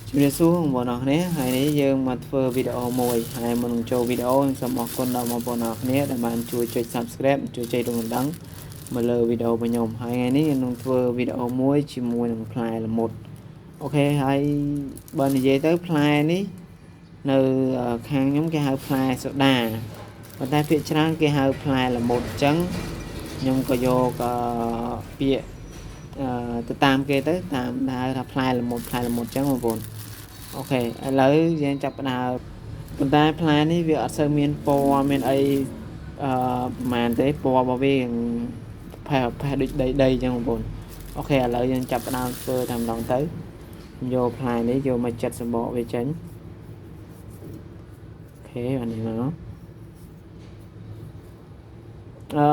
ជំរាបសួរបងប្អូនអរគ្នាថ្ងៃនេះយើងមកធ្វើវីដេអូមួយហើយមុននឹងចូលវីដេអូខ្ញុំសូមអរគុណដល់បងប្អូនអរគ្នាដែលបានជួយចុច Subscribe ជួយចុចរូបកណ្ដឹងមកលើវីដេអូរបស់ខ្ញុំហើយថ្ងៃនេះខ្ញុំនឹងធ្វើវីដេអូមួយជាមួយនឹងផ្លែល្មុត OK ហើយបើនិយាយទៅផ្លែនេះនៅខាងខ្ញុំគេហៅផ្លែសូដាប៉ុន្តែភាគច្រើនគេហៅផ្លែល្មុតអញ្ចឹងខ្ញុំក៏យកពាក្យទៅតាមគេទៅតាមហៅថាផ្លែល្មុតផ្លែល្មុតអញ្ចឹងបងប្អូន OK ឥឡូវយើងចាប់ផ្ដើមប៉ុន្តែផ្លែនេះវាអត់សូវមានពណ៌មានអីអឺប្រហែលទេពណ៌របស់វាផេះផេះដូចដីដីអញ្ចឹងបងប្អូន OK ឥឡូវយើងចាប់ផ្ដើមធ្វើតែម្ដងទៅយកផ្លែនេះយកមកចិតសម្បកវាចេញ OK អានេះមកអឺ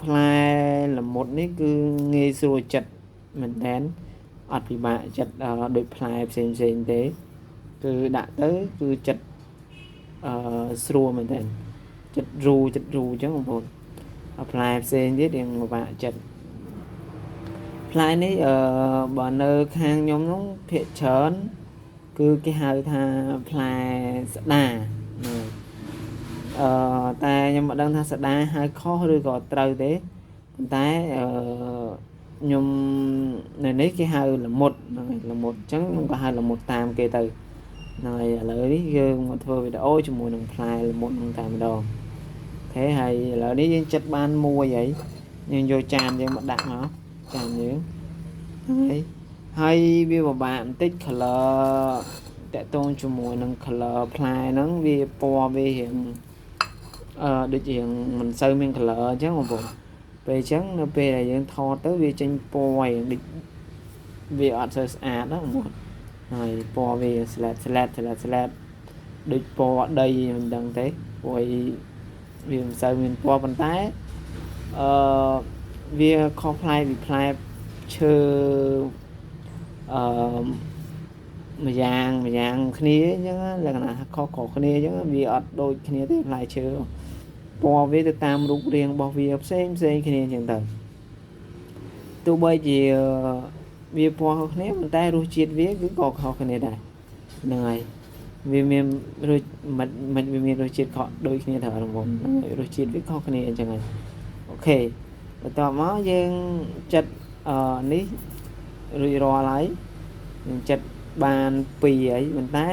ផ្លែល្មុតនេះគឺងាយស្រួលចិត្តមែនតើអត់ពិបាកចិត្តដូចផ្លែផ្សេងផ្សេងទេគឺដាក់ទៅគឺចិត្តអឺស្រួលមែនតើចិត្តរូចិត្តរូអញ្ចឹងបងប្អូនផ្លែផ្សេងទៀតរៀងពិបាកចិត្តផ្លែនេះអឺបើនៅខាងខ្ញុំនោះភាគច្រើនគឺគេហៅថាផ្លែស្ដាហ្នឹងអឺតែខ្ញុំមិនដឹងថាស្ដាហៅខុសឬក៏ត្រូវទេប៉ុន្តែអឺខ្ញុំនៅនេះគេហៅល្មុតហ្នឹងហើយល្មុតអញ្ចឹងខ្ញុំក៏ហៅល្មុតតាមគេទៅហ្នឹងហើយឥឡូវនេះយើងមកធ្វើវីដេអូជាមួយនឹងផ្លែល្មុតហ្នឹងតែម្ដង OK ហើយឥឡូវនេះយើងចិត្តបានមួយហើយយើងយកចានយើងមកដាក់មកចានយើងហ្នឹងហើយហើយវាពិបាកបន្តិច color តាក់ទងជាមួយនឹង color ផ្លែហ្នឹងវាពណ៌វារៀងអឺដូចរៀងមិនសូវមាន color អញ្ចឹងបងប្អូនពេលអញ្ចឹងនៅពេលដែលយើងថតទៅវាចេញពណ៌រៀងដូចវាអត់សូវស្អាតណាបងប្អូនហើយពណ៌វាស្លែតស្លែតស្លែតស្លែតដូចពណ៌ដីមិនដឹងទេព្រោះវាមិនសូវមានពណ៌ប៉ុន្តែអឺវាខុសប្លែកពីផ្លែឈើអឺម្យ៉ាងម្យ៉ាងគ្នាអញ្ចឹងលក្ខណៈខុសៗគ្នាអញ្ចឹងវាអត់ដូចគ្នាទេផ្លែឈើពណ៌វាទៅតាមរូបរាងរបស់វាផ្សេងផ្សេងគ្នាអញ្ចឹងទៅទោះបីជាវាពណ៌ខុសគ្នាប៉ុន្តែរសជាតិវាគឺក៏ខុសគ្នាដែរហ្នឹងហើយវាមានរសមិនមិនវាមានរសជាតិខុសដូចគ្នាត្រូវអត់បងប្អូនរសជាតិវាខុសគ្នាអញ្ចឹងហើយ OK បន្ទាប់មកយើងចិត្តអឺនេះរួចរាល់ហើយយើងចិត្តបាន2ហើយប៉ុន្តែ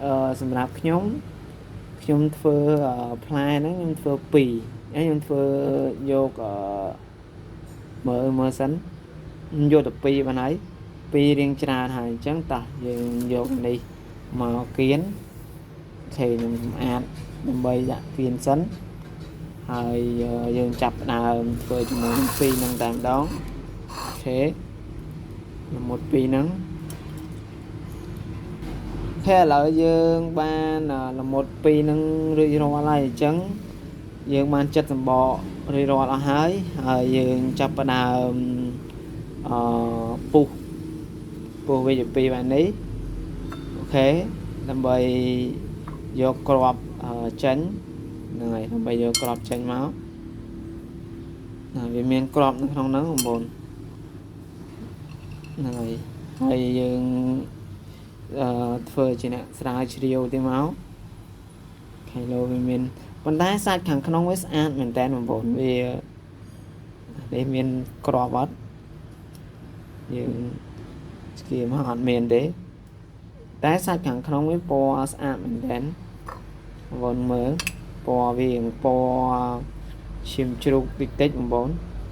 អឺសម្រាប់ខ្ញុំខ្ញុំធ្វើផ្លែហ្នឹងខ្ញុំធ្វើ2ហើយខ្ញុំធ្វើយកអឺមើលមើលសិនយកទៅ2បានហើយ2រៀងច្រើនហើយអញ្ចឹងតោះយើងយកនេះមកគៀន OK ខ្ញុំសម្អាតដើម្បីដាក់គៀនសិនហើយយើងចាប់ផ្ដើមធ្វើជាមួយនឹង2ហ្នឹងតែម្ដង OK ល្មុត2ហ្នឹង OK ឥឡូវយើងបានល្មុត2ហ្នឹងរួចរាល់ហើយអញ្ចឹងយើងបានចិត្តសម្បករួចរាល់អស់ហើយហើយយើងចាប់ផ្ដើមអឺពុះពុះវាជា2បែបនេះ OK ដើម្បីយកគ្រាប់ចេញហ្នឹងហើយដើម្បីយកគ្រាប់ចេញមកណាវាមានគ្រាប់នៅក្នុងហ្នឹងបងប្អូនហ្នឹងហើយហើយយើងអឺធ្វើជាអ្នកស្រាវជ្រាវទៅមកខៃឡូវាមានប៉ុន្តែសាច់ខាងក្នុងវាស្អាតមែនតើបងប្អូនវានេះមានគ្រាប់អត់យើងស្គៀមកអត់មានទេតែសាច់ខាងក្នុងវាពណ៌ស្អាតមែនតើបងប្អូនមើលពណ៌វាពណ៌ឈាមជ្រូកតិចតិចបងប្អូន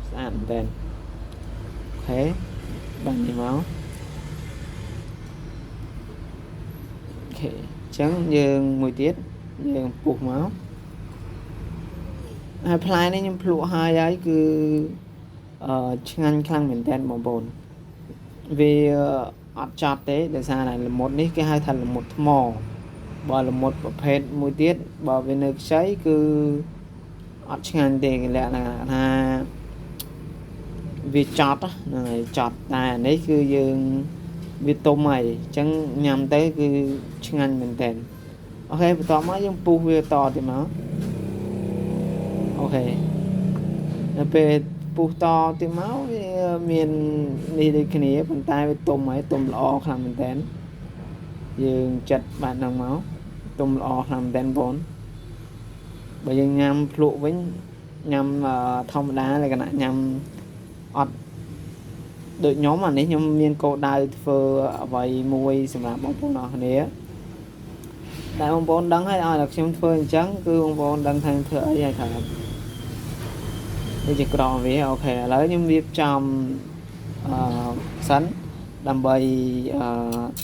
ស្អាតមែនតើ OK បាននេះមក OK អញ្ចឹងយើងមួយទៀតយើងពុះមកហើយផ្លែនេះខ្ញុំភ្លក់ហើយហើយគឺអឺឆ្ងាញ់ខ្លាំងមែនតើបងប្អូនវាអត់ចត់ទេដោយសារតែល្មុតនេះគេហៅថាល្មុតថ្មបើល្មុតប្រភេទមួយទៀតបើវានៅខ្ចីគឺអត់ឆ្ងាញ់ទេគេលក្ខណៈថាវាចត់ហ្នឹងហើយចត់តែអានេះគឺយើងវាទុំហើយអញ្ចឹងញ៉ាំទៅគឺឆ្ងាញ់មែនតើ OK បន្ទាប់មកយើងពុះវាតទៀតមក OK ដល់ពេលពុះតទៀតមកវា មាននេះដូចគ្នាប៉ុន្តែវាទុំហើយទុំល្អខ្លាំងមែនតើយើងចិត្តបានហ្នឹងមកទុំល្អខ្លាំងមែនតើបងបើយើងញ៉ាំភ្លក់វិញញ៉ាំធម្មតាលក្ខណៈញ៉ាំអត់ដូចខ្ញុំអានេះខ្ញុំមានគោលដៅធ្វើអ្វីមួយសម្រាប់បងប្អូនអរគ្នាតែបងប្អូនដឹងហើយឲ្យតែខ្ញុំធ្វើអញ្ចឹងគឺបងប្អូនដឹងថាធ្វើអីហើយครับនេះជាក្រមវាអូខេឥឡូវខ្ញុំរៀបចំអឺសិនដើម្បីអឺ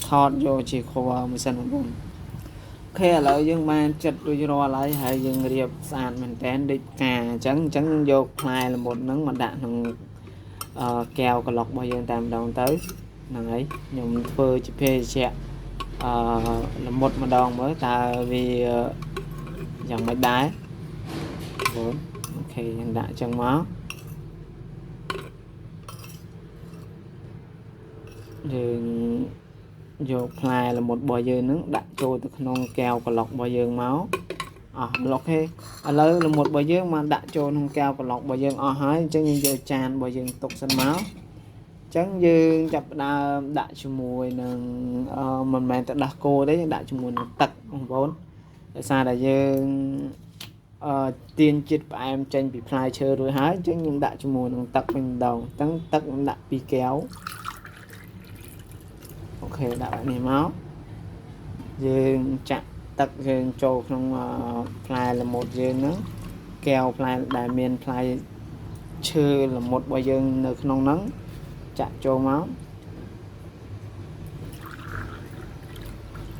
ថតយកជា cover មួយសិនបងប្អូនអូខេឥឡូវយើងបានចិត្តរួចរាល់ហើយហើយយើងរៀបស្អាតមែនតើដូចផ្កាអញ្ចឹងអញ្ចឹងយកផ្លែល្មុតហ្នឹងមកដាក់ក្នុងអឺកែវក្លុករបស់យើងតែម្ដងទៅហ្នឹងហើយខ្ញុំធ្វើជាភេសជ្ជៈអឺល្មុតម្ដងមើលតើវាយ៉ាងម៉េចដែរបងអូខេយើងដាក់អញ្ចឹងមកយើងយកផ្លែល្មុតរបស់យើងនឹងដាក់ចូលទៅក្នុងកែវក្លុករបស់យើងមកអស់អូខេឥឡូវល្មុតរបស់យើងមកដាក់ចូលក្នុងកែវក្លុករបស់យើងអស់ហើយអញ្ចឹងយើងយកចានរបស់យើងទុកសិនមកអញ្ចឹងយើងចាប់ផ្ដើមដាក់ជាមួយនឹងមិនមែនទឹកដោះគោទេយើងដាក់ជាមួយនឹងទឹកបងប្អូនដោយសារតែយើងអឺទាញជាតិផ្អែមចេញពីផ្លែឈើរួចហើយអញ្ចឹងខ្ញុំដាក់ជាមួយនឹងទឹកវិញម្ដងអញ្ចឹងទឹកខ្ញុំដាក់2កែវអូខេដាក់បែបនេះមកយើងចាក់ទឹកយើងចូលក្នុងផ្លែល្មុតយើងហ្នឹងកែវផ្លែដែលមានផ្លែឈើល្មុតរបស់យើងនៅក្នុងហ្នឹងចាក់ចូលមក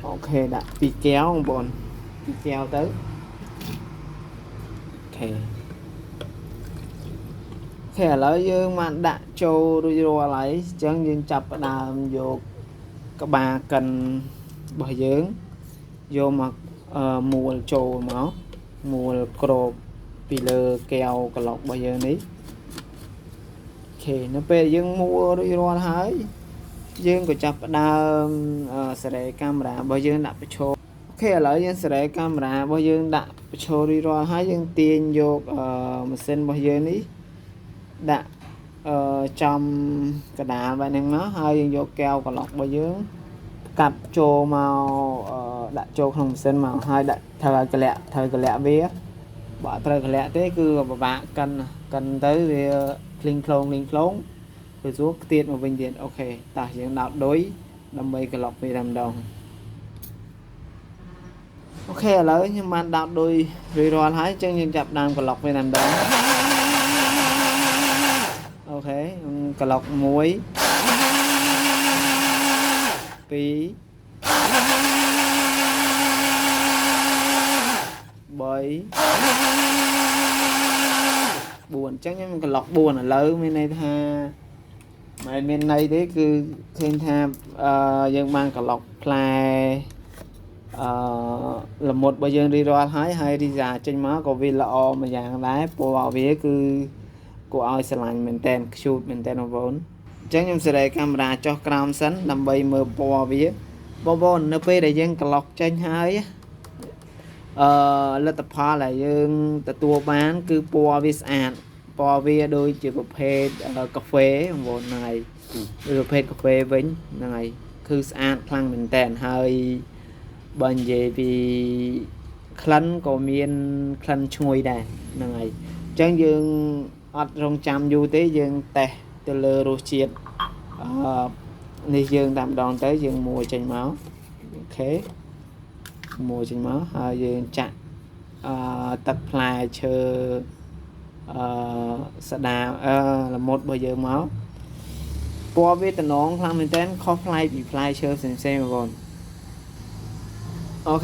អូខេដាក់2កែវបងប្អូន2កែវទៅអូខេអូខេឥឡូវយើងបានដាក់ចូលរួចរាល់ហើយអញ្ចឹងយើងចាប់ផ្ដើមយកក្បាលកិនរបស់យើងយកមកមួលចូលមកមួលក្របពីលើកែវក្លុករបស់យើងនេះអូខេនៅពេលយើងមួលរួចរាល់ហើយយើងក៏ចាប់ផ្ដើមសេរីកាមេរ៉ារបស់យើងដាក់បញ្ឈរអូខេឥឡូវយើងសេរីកាមេរ៉ារបស់យើងដាក់បញ្ឈររួចរាល់ហើយយើងទាញយកម៉ាស៊ីនរបស់យើងនេះដាក់ចំកដាលបែបហ្នឹងមកហើយយើងយកកែវក្លុករបស់យើងកាប់ចូលមកដាក់ចូលក្នុងម៉ាស៊ីនមកហើយដាក់ត្រូវឲ្យកលាក់ត្រូវកលាក់វាបើអត់ត្រូវកលាក់ទេគឺពិបាកកិនកិនទៅវាភ្លីងភ្លងភ្លីងភ្លងទៅស្រួលខ្ទាតមកវិញទៀតអូខេតោះយើងដោតឌុយដើម្បីក្លុកវាតែម្ដងអូខេឥឡូវខ្ញុំបានដោតឌុយរួចរាល់ហើយអញ្ចឹងយើងចាប់ដើមក្លុកវាតែម្ដងអូខេក្លុក1 2 3 4អញ្ចឹងខ្ញុំក្លុក4ឥឡូវមានន័យថាមិនមានន័យទេគឺឃើញថាយើងបានក្លុកផ្លែអឺល្មុតរបស់យើងរីរាល់ហើយហើយរីសាចេញមកក៏វាល្អមួយយ៉ាងដែរពណ៌វាគឺគួរឲ្យស្រឡាញ់មែនតើខ្ជូតមែនតើបងប្អូនអញ្ចឹងខ្ញុំសេរីកាមេរ៉ាចុះក្រោមសិនដើម្បីមើលពណ៌វាបងប្អូននៅពេលដែលយើងក្លុកចេញហើយលទ្ធផលដែលយើងទទួលបានគឺពណ៌វាស្អាតពណ៌វាដូចជាប្រភេទកាហ្វេបងប្អូនហ្នឹងហើយប្រភេទកាហ្វេវិញហ្នឹងហើយគឺស្អាតខ្លាំងមែនតើហើយបើនិយាយពីក្លិនក៏មានក្លិនឈ្ងុយដែរហ្នឹងហើយអញ្ចឹងយើងអត់រងចាំយូរទេយើងតេស្តទៅលើរសជាតិនេះយើងតាមដងទៅយើងមួចេញមកអូខេមួចេញមកហើយយើងចាក់ទឹកផ្លែឈើសដាល្មុតរបស់យើងមកពណ៌វាតំណងខ្លាំងមែនតើខុសប្លែកពីផ្លែឈើផ្សេងៗបងប្អូនអូ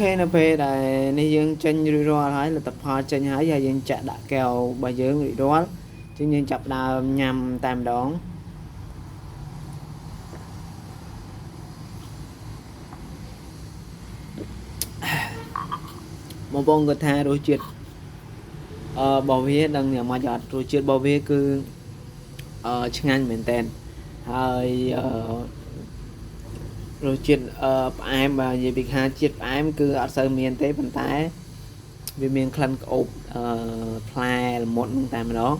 ខេនៅពេលដែលនេះយើងចេញរួចរាល់ហើយលទ្ធផលចេញហើយហើយយើងចាក់ដាក់កែវរបស់យើងរួចរាល់ជាងយើងចាប់ដើមញ៉ាំតែម្ដងបងប្អូនគាត់ថារសជាតិរបស់វាដឹងយ៉ាងម៉េចអត់រសជាតិរបស់វាគឺឆ្ងាញ់មែនតើហើយរសជាតិផ្អែមបើនិយាយពីខាជាតិផ្អែមគឺអត់សូវមានទេប៉ុន្តែវាមានក្លិនក្អូបផ្លែល្មុតហ្នឹងតែម្ដង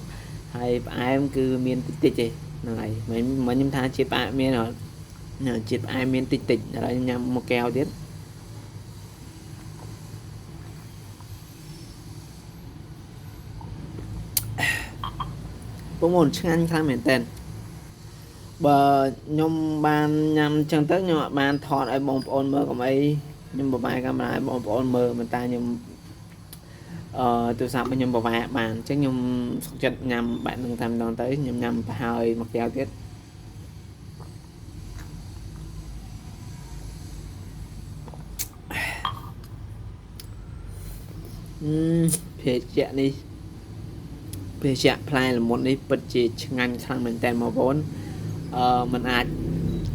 ហើយផ្អែមគឺមានតិចតិចទេហ្នឹងហើយ។ មិញមិញខ្ញុំថាជាតិផ្អែមមានអត់ ជាតិផ្អែមមានតិចតិច។ ឥឡូវខ្ញុំញ៉ាំមួយកែវទៀត បងប្អូន ឆ្ងាញ់ខ្លាំងមែនតើ។ បើខ្ញុំបានញ៉ាំចឹងទៅ ខ្ញុំអត់បានថតឲ្យបងប្អូនមើល កុំអីខ្ញុំបបាយកាមេរ៉ាឲ្យបងប្អូនមើល ប៉ុន្តែខ្ញុំអឺទូរស័ព្ទខ្ញុំបបាយបាន អញ្ចឹងខ្ញុំសុខចិត្តញ៉ាំបែបហ្នឹងតែម្ដងទៅ។ ខ្ញុំញ៉ាំប្រហើយមួយកែវទៀត អឺភេសជ្ជៈនេះ ភេសជ្ជៈផ្លែល្មុតនេះពិតជាឆ្ងាញ់ខ្លាំងមែនតើបងប្អូន អឺมันអាច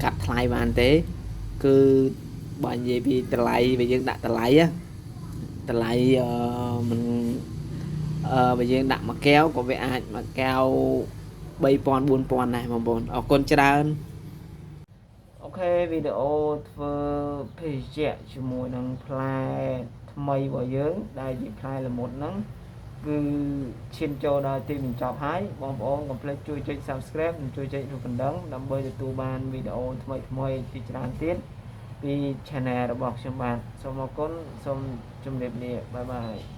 កាត់ថ្លៃបានទេ។ គឺបើនិយាយពីតម្លៃ បើយើងដាក់តម្លៃ តម្លៃអឺมันអឺបើយើងដាក់មួយកែវ ក៏វាអាចមួយកែវ 3000 4000ដែរបងប្អូន។ អរគុណច្រើន។ អូខេ វីដេអូធ្វើភេសជ្ជៈជាមួយនឹងផ្លែថ្មីរបស់យើង ដែលជាផ្លែល្មុតហ្នឹង គឺឈានចូលដល់ទីបញ្ចប់ហើយ។ បងប្អូនកុំភ្លេចជួយចុច Subscribe និងជួយចុចរូបកណ្ដឹង ដើម្បីទទួលបានវីដេអូថ្មីថ្មីជាច្រើនទៀតពី Channel របស់ខ្ញុំបាទ។ សូមអរគុណ សូមជម្រាបលា បាយបាយ។